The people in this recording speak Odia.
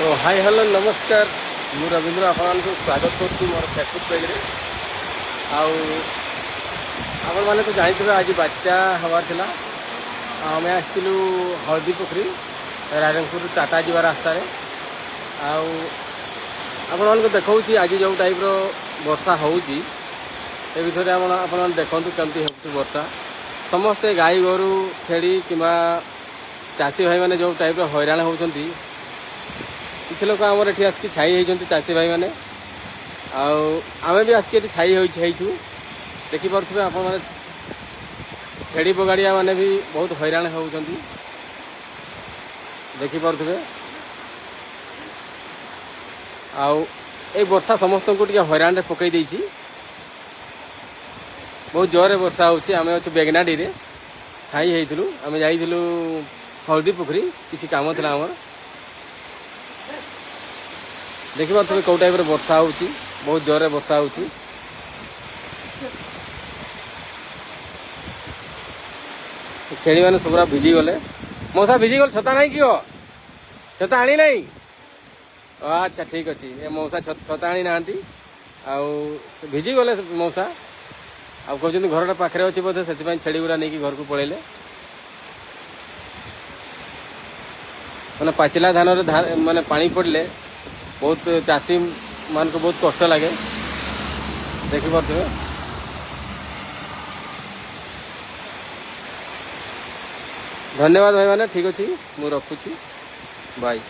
ତ ହାଇ ହ୍ୟାଲୋ ନମସ୍କାର, ମୁଁ ରବୀନ୍ଦ୍ର ଆପଣମାନଙ୍କୁ ସ୍ୱାଗତ କରୁଛି ମୋର ଫେସବୁକ୍ ପେଜ୍ରେ। ଆଉ ଆପଣମାନେ ତ ଜାଣିଥିବେ ଆଜି ବାତ୍ୟା ହେବାର ଥିଲା। ଆମେ ଆସିଥିଲୁ ହଳଦୀ ପୋଖରୀ, ରାଇରଙ୍ଗପୁର ଟାଟା ଯିବା ରାସ୍ତାରେ। ଆଉ ଆପଣମାନଙ୍କୁ ଦେଖାଉଛି ଆଜି ଯେଉଁ ଟାଇପ୍ର ବର୍ଷା ହେଉଛି, ଏ ବିଷୟରେ ଆପଣମାନେ ଦେଖନ୍ତୁ କେମିତି ହେଉଛି ବର୍ଷା। ସମସ୍ତେ ଗାଈ ଗୋରୁ ଛେଳି କିମ୍ବା ଚାଷୀ ଭାଇମାନେ ଯେଉଁ ଟାଇପ୍ର ହଇରାଣ ହେଉଛନ୍ତି, କିଛି ଲୋକ ଆମର ଏଠି ଆସିକି ଛାଇ ହେଇଛନ୍ତି ଚାଷୀ ଭାଇମାନେ, ଆଉ ଆମେ ବି ଆସିକି ଏଠି ଛାଇ ହେଇଛୁ। ଦେଖିପାରୁଥିବେ ଆପଣମାନେ, ଛେଳି ବଗାଡ଼ିଆ ମାନେ ବି ବହୁତ ହଇରାଣ ହେଉଛନ୍ତି, ଦେଖିପାରୁଥିବେ। ଆଉ ଏଇ ବର୍ଷା ସମସ୍ତଙ୍କୁ ଟିକେ ହଇରାଣରେ ପକାଇ ଦେଇଛି। ବହୁତ ଜୋରରେ ବର୍ଷା ହେଉଛି। ଆମେ ଅଛୁ ବେଗନାଡ଼ିରେ ଛାଇ ହେଇଥିଲୁ। ଆମେ ଯାଇଥିଲୁ ହଳଦୀ ପୋଖରୀ, କିଛି କାମ ଥିଲା ଆମର। ଦେଖିପାରୁଥିବେ କେଉଁ ଟାଇପ୍ର ବର୍ଷା ହେଉଛି, ବହୁତ ଜୋରରେ ବର୍ଷା ହେଉଛି। ଛେଳିମାନେ ସବୁରା ଭିଜିଗଲେ। ମଉସା ଭିଜିଗଲେ, ଛତା ନାହିଁ କି? ଛତା ଆଣି ନାହିଁ? ଆଚ୍ଛା ଠିକ୍ ଅଛି। ଏ ମଉସା ଛତା ଆଣି ନାହାନ୍ତି ଆଉ ଭିଜିଗଲେ ମଉସା। ଆଉ କହୁଛନ୍ତି ଘରଟା ପାଖରେ ଅଛି ବୋଧେ, ସେଥିପାଇଁ ଛେଳି ଗୁଡ଼ା ନେଇକି ଘରକୁ ପଳେଇଲେ। ମାନେ ପାଚିଲା ଧାନରେ ମାନେ ପାଣି ପଡ଼ିଲେ ବହୁତ ଚାଷୀମାନଙ୍କୁ ବହୁତ କଷ୍ଟ ଲାଗେ, ଦେଖିପାରୁଥିବେ। ଧନ୍ୟବାଦ ଭାଇମାନେ, ଠିକ୍ ଅଛି, ମୁଁ ରଖୁଛି, ବାଇ।